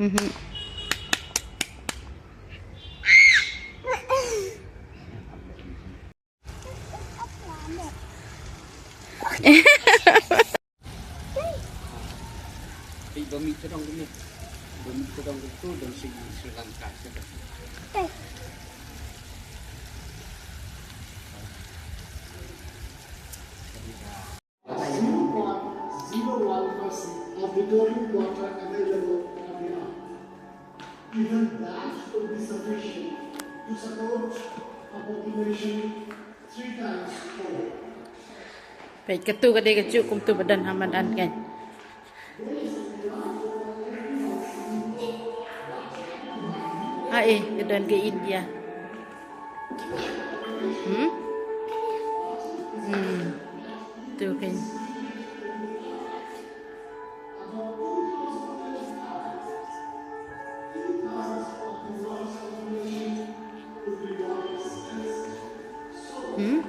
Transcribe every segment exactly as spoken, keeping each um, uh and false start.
Mhm. Ei, ba mih tadong kumne. Ba mih tadong kumtu, dong Sri, Sri Lanka, sha. Zero point zero one percent of the total water available on the earth. Even that will be sufficient to support a population three times over. Peit katu ka dei ka juh kumtu ba don ha madan kan. Ha eh, ka don ka India. Hmm? Hmm. Tu kan. Hmm?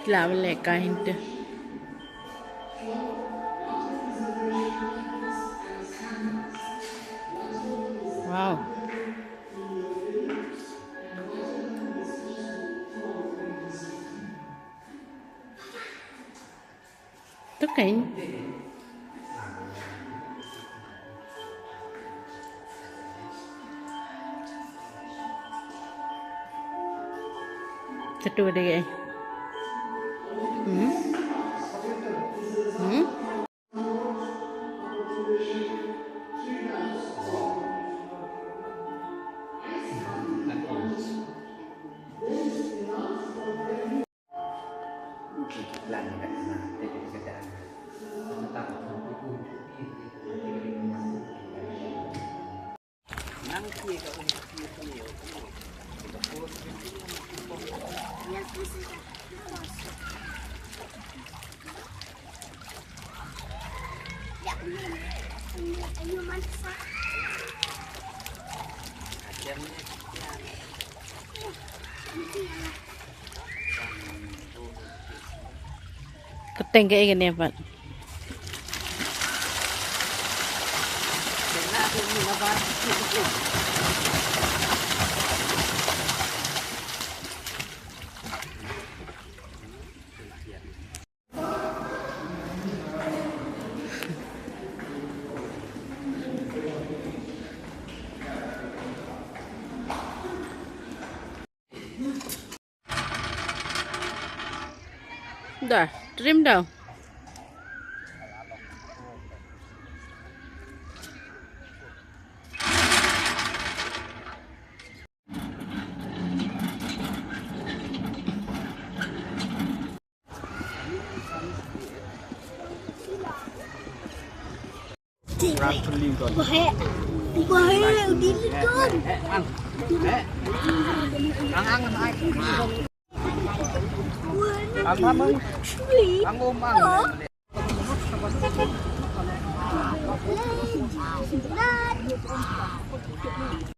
Ila wale ka hinte. Wow. Tu kan. Satu lagi. Hmm? Hmm? Kyrteng kaei kane pat? Da, trim da.